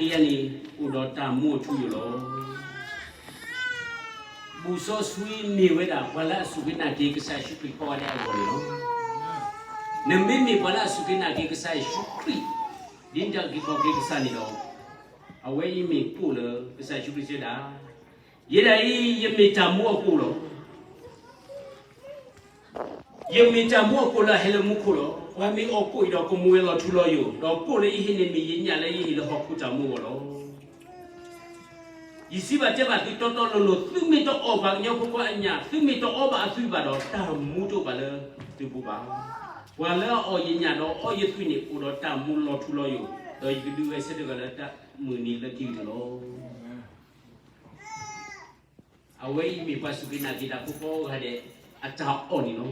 ယၤန့ၣ် အိၣ်ဒီးတၢ်မူအထူအယိာ်လီၤ. ဘူၣ်စီဆှံမ့ၢ်ဝဲဒၣ် ပှၤလၢအစူၢ်က့ၤနာ်က့ၤကစၢ်ယ့ၣ်ၡူးခရံာ်ကိးဂၤဒဲးအဂီၢ်န့ၣ်လီၤ. နမ့မ့ၢ်ပှၤလၢအစူၢ်က့ၤနာ်က့ၤကစၢ်ယ့ၣ်ၡူးခရံာ် ဒ်နတၢ်အုၣ်က့ၤခီၣ်က့ၤကစၢ်န့ၣ်ဒီး, အဝဲအံၤမ့ၢ်ကိၣ်လၢကစၢ်ယ့ၣ်ၡူးခရံာ်စံးဝဲဒၣ်, ယဲဒၣ်အံၤ ယမ့ၢ်တၢ်မူအကိၣ်လီၤ. ယမ့ၢ်တၢ်မူအကိၣ်လၢအဟဲလၢမူခိၣ်လီၤ. ပှၤမ့ၢ်အီၣ်ကိၣ်အံၤဒီးကမူဝဲလီၤထူလီၤယိာ်, ဒီးကိၣ်လၢယဟံးန့ၢ်မ့ၢ်ယညၣ်လၢယဟ့ၣ်လၢ ဟီၣ်ခိၣ်တၢ်မူအဂီၢ်လီၤ. ယစံးဘၣ်တဲဘၣ်သုတီတီလိၤလိၤ, သုမ့ၢ်တအီၣ်ဘၣ်ကညီဖိခွါအညၣ်, သုမ့ၢ်တအီဘၣ်အသွံၣ်ဘၣ်ဒီး, တၢ်မူတအိၣ်ဘၣ်လၢသုပူၤဘၣ်. ပှၤလၢအအီၣ်ယညၣ်ဒီးအီယသွံၣ်န့ၣ် အိၣ်ဒီးတၢ်မူလီၤထူလီၤယိာ်, ဒီးယကဒုးဝဲဆၢထၢၣ်က့ၤလၢတၢ်မုၢ်နံၤလၢခံကတၢၢ်လီၤ. အဝဲအံၤမ့ၢ်ပှၤစူၢ်က့ၤနာ်က့ၤတၢ်ဖိကိးဂၤဒဲး အတၢ်အီၣ်န့ၣ်လီၤ.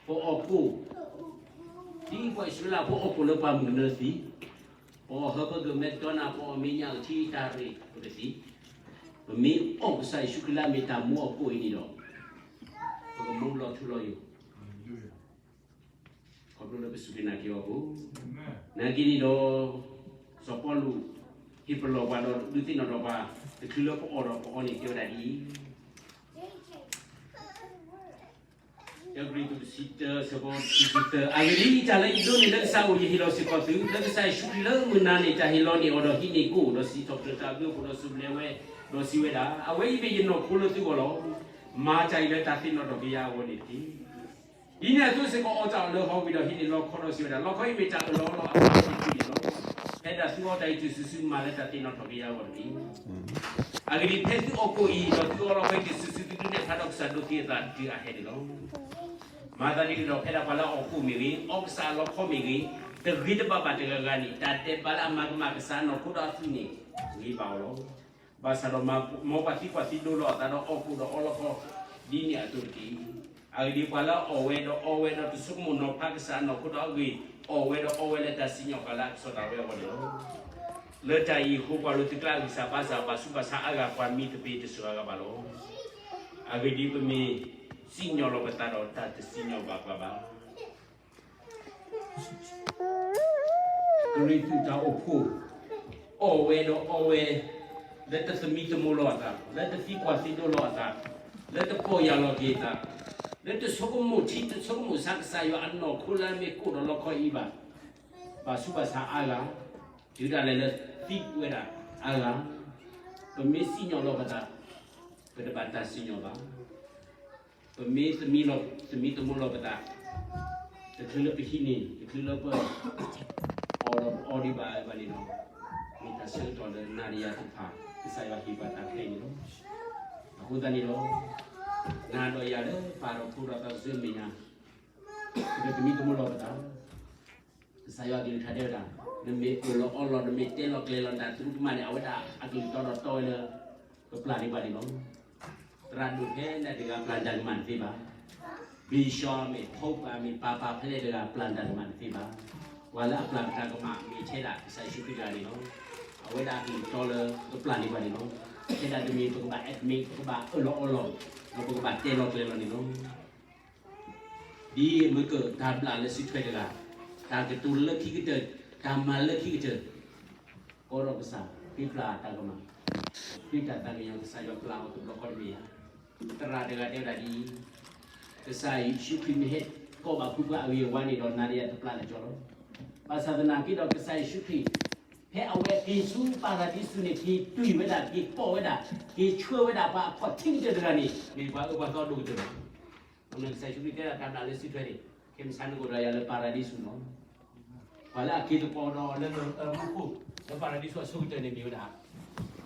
ပအီၣ်ကိၣ်, ဒ်ပှၤအံၣ်စရ့လးဖိအီၣ်ကိၣ်လၢပှၢ်မုၢ်ကနၢသံ, ပအီၣ်ဟၢဖၢကၢၢ်မဲာ်ကတီၤနၤ, ပအီၣ်မ့ၢ်ညၣ်ကထံတၢ်ရ့ၣ်ပကသံ, ပမ့ၢ်အီၣ်ကစၢ်ယ့ၣ်ၡူးခရံာ်လၢအမ့ၢ်တၢ်မူအကိၣ်အံၤန့ၣ်ဒီး, ပကမူလီၤထူလီၤယိာ် ခီဖျိလၢပစူၢ်က့ၤနာ်က့ၤအီၤအဃိ, နာ်က့ၤန့ၣ်ဒီး, စီၤပီလူး ဟ့ၣ်ပလီၢ်ပှၤဒီးဒုးသ့ၣ်နီၣ်ထီၣ်ပှၤ, တချုးလၢပအီၣ်ဒီးပအီန့ၣ် ကဲဝဲဒၣ်ဒ်အံၤ, တၢကရံၣ်သူးတဆံတၢ ဆၢဖိတဆံသၢ, အဂ့ၢ်ဒ်အံၤ, တၢ်လၢယဒိးန့ၢ်လၢကစၢ်အအိၣ် ယဟ့ၣ်လီၤစ့ၢ်ကီးသု, လၢကစၢ်ယ့ၣ်ၡူးခရံာ်လၢမုၢ်နၤန့ၣ် တၢ်ဟ့ၣ်လီၤန့ၢ်အီၤဒီးဟံးန့ၢ်ကိၣ်, ဒီးစံးထီၣ်ပတြၢၤတၢ်အဘျုးအဖှိၣ်ဒီးစူၢ်ပျဲဝဲ, ဒီးစံးဝဲဒၣ်, အဝဲအံၤမ့ၢ်ယနီၢ်ခိလၢသုဂီၢ်လီၤ. မၤတၢ်အံၤလၢတၢ်သ့ၣ်နီၣ်ထီၣ်က့ၤယၤအဂီၢ်န့ၣ်တက့ၢ်. ဒ်န့ၣ်အသိးစ့ၢ်ကီးအီတၢ်အီၣ်လၢဟီၣ်ဝံၤဒီးဟံးန့ၢ်လီခီဒီးစံးဝဲဒၣ်, လီခီအံၤမ့ၢ်တၢ်အၢၣ်လီၤအီလီၤအသးလၢသုန့ၣ်လီၤ. ဖဲဒၣ်သုအီတၢ်အံၤတုၤစုၤစုၤမၤလၢတၢ်သ့ၣ်နီၣ်ထီၣ်က့ၤယၤအဂီၢ်တက့ၢ်. အဂ့ၢ်ဒ်အံၤ, ဖဲသုအီကိၣ်အံၤဒီးသုအီလီခီအံၤတုၤစုၤစုၤ သုဒုးနဲၣ်ဖျါထီၣ်ကစၢ်ဒိးသံအသးတုၤအဟဲန့ၣ်လီၤ. မၤသးဒ်န့ၣ်ဒီး ဖဲဒၣ်ပှၤလၢအအီၣ်ကိၣ်မ့ၢ်ဂ့ၤ, အီကစၢ်အလီခီမ့ၢ်ဂ့ၤ, တဂ့ၤတဘၣ်ဘၣ်တဂၤဂၤန့ၣ် တၢ်ဒဲးဘးလၢအမၤကမၣ်ကစၢ်အနီၢ်ခိဒီးအသွံၣ်န့ၣ် ဂ့ၤဘၣ်အီၤလီၤ. ဘၣ်ဆၣ်ဒီးမ်ပှၤသံကွၢ်သံဒိလီၤအသးဒီးအီၣ်ကိၣ်ဒီးအီလီခီ ဒ်န့ၣ်အသိးတက့ၢ်. အဂ့ၢ်ဒ်အံၤပှၤလၢအအီၣ်ဝဲဒီးအီဝဲဒီးတဆိကမိၣ်နီၤဖးကစၢ်အနီၢ်ခိဒီးအဂ့ၢ်, အီၣ်ဝဲဒီးအီဝဲလၢတၢ်စံၣ်ညီၣ်ဃာ်လၢအကစီၣ်တၢ်ဝဲအဂီၢ်န့ၣ်လီၤ. လၢတၢ်အံၤအဃိပှၤလိၤသုကျါအဂံၢ်စၢ်ဘါစၢ် ဘၣ်ဆူးဘၣ်ဆါအါဂၤပှၤမံသပ့ၤတစှၤဂၤဘၣ်လီၤ. အဂ့ၢ်ဒ်အံၤပမ့ၢ်စံၣ်ညီၣ်လီၤပသးဒီးတၢ်တစံၣ်ညီၣ်ဘၣ်ပှၤဘၣ်. ကရံၣ်သူးတၢ်အိၣ်ဖှိၣ်, အီၣ်ဝဲဒီးအီဝဲ, လၢတသမံသမိးလီၤအသး, လၢတသံကွၢ်သံဒိလီၤအသး, လၢတပီၢ်ယၢ်လီၤက့ၤအသး, လၢတဆိကမိၣ်ထံတဆိကမိၣ်ဆးကစၢ်ယွၤအနီၢ်ခိလၢအမ့ၢ်ကိၣ်ဒီးလီခီအံၤဘၣ်, ဘၣ်ဆူးဘၣ်ဆါအါဂၤ, တုၤဒၣ်လဲာ်လၢသံကွံာ်ဝဲဒၣ်အါဂၤ, ပမ့ၢ်စံၣ်ညီၣ်လီၤပသး, ပတဘၣ်တၢ်စံၣ်ညီၣ်ဘၣ်. ပမ့ၢ်သမံလီၤ, သမံသမိးလီၤပသး, တချုးလၢပဟံးန့ၢ်, တချုးလၢပ, အီၣ်ဒီးပအီဒံးဘၣ်ဘၣ်န့ၣ်ဒီး, မ့ၢ်တၢ်ဆၢကတီၢ်လၢနၤဒီးယၤတဖၣ် ကစၢ်ယွၤဟ့ၣ်ပှၤတၢ်ခဲအံၤန့ၣ်လီၤ. အဃိသတးန့ၣ်ဒီး, နၤဒီးယၤလၢပၢ်ဒီးဖိဒီးသးစၢမဲာ်ညါ, ပကသမံသမိးလီၤပသး ကစၢ်ယွၤအကလုၢ်ကထါတဲဝဲဒၣ်, နမ့ၢ်အၢၣ်လီၤအီလီၤ နမ့ၢ်တဲလီၤကျဲၤလီၤနတၢ်သရူးကမၣ်န့ၣ် အဝဲဒၣ်အကလုၢ်တီဒီးတီဝဲလၢ ကပျၢ်န့ၢ်ပှၤန့ၣ်လီၤ. သရၣ်ဒိၣ်ဖဲလဲၣ်တဂၤပျၢ်နတၢ်ကမၣ်တသ့ဘၣ်. ဘံၣ်စီၤမ့ၢ် ဖီပၢ်မ့ၢ် ပၢ်ပၢ်ဖဲလဲၣ်တဂၤပျၢ်နတၢ်ကမၣ်တသ့ဘၣ်. ပှၤလၢအပျၢ်နတၢ်ကမၣ်မ့ၢ်ထဲဒၣ်ကစၢ်ယ့ၣ်ၡူးခရံာ်တဂၤန့ၣ်လီၤ. အဝဲဒၣ်အကလုၢ်တီလၢကပျၢ်န့ၢ်ပှၤန့ၣ်လီၤ. ထဲဒၣ်တမံၤပကဘၣ် admit ပကဘၣ်အၢၣ်လီၤအီလီၤ, ဒီးပကဘၣ်တဲလီၤကျဲၤလီၤန့ၣ်လီၤ. ဒ်မ့ၢ်ကတၢ်ဘျၣ်လၢစုထွဲတဂၤ, တၢ်ကတိၤလၢခံကတၢၢ်, တၢ်မၤလၢခံကတၢၢ်, ကီဒီးကစၢ်, ဃ့ပျၢ်တၢ်ကမၣ်, ဃ့တၢ်သးကညီၤကစၢ်ယွၤပျၢ်အီၤတဘျီဃီတမ့ၢ်ဧါ. သရၣ်တဂၤတဲဝဲဒၣ်ဒ်အံၤ, ကစၢ်ယ့ၣ်ၡူးခရံာ်မ့ၢ်ဟဲကိးဘၣ်ဖုပှၢ်အဂ့ၤအဝါန့ၣ်ဒီး နၤဒီးယၤတပျၢ်လၢၤကၠီလီၤ. ဘၣ်ဆၣ်သနာ်က့ဒီးကစၢ်ယ့ၣ်ၡူးခရံာ် ဖဲအဝဲက့ၤဆူပၤရဒံစူၤန့ၣ် က့ၤတွံၢ်ဝဲဒၣ်, က့ၤကိးဝဲဒၣ်, က့ၤဆှၢဝဲဒၣ်ပှၤအခီၣ်ထံးကတၢၢ်တဂၤန့ၣ် မ့ၢ်ပှၤအၢပှၤသီဒိၣ်ကတၢၢ်လီၤ. အဃိန့ၣ်ကစၢ်ယ့ၣ်ၡူးခရံာ်တဲဒၣ်တၢ်ဘျၣ်လၢစုထွဲန့ၣ်, ခဲမုၢ်ဆါနကအိၣ်ဒီးယၤလၢပၤရဒံစူၤလီၤ. ပှၤလၢအက့ၤသကိးဒီးလၢမူခိၣ်, လၢပၤရဒံစူၤအဆိကတၢၢ်န့ၣ်မ့ၢ်ဝဲဒၣ် ပှၤအၢ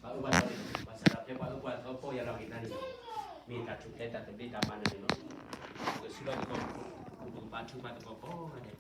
ပှၤသီန့ၣ်လီၤ. ဘၣ်ဆၣ်ဒီးဖဲပှၤအၢပှၤသီကိးယၤလီၤက့ၤတၢ်န့ၣ်လီၤ, မ့ၢ်တၢ်ထူၣ်ဖျဲးတၢ်သဘျ့တၢ်မၤနၢၤန့ၣ်လီၤ. ပကဆူလီၤသကိး, ပကဘါထုကဖၣ်သကိးကိးဂၤဒဲး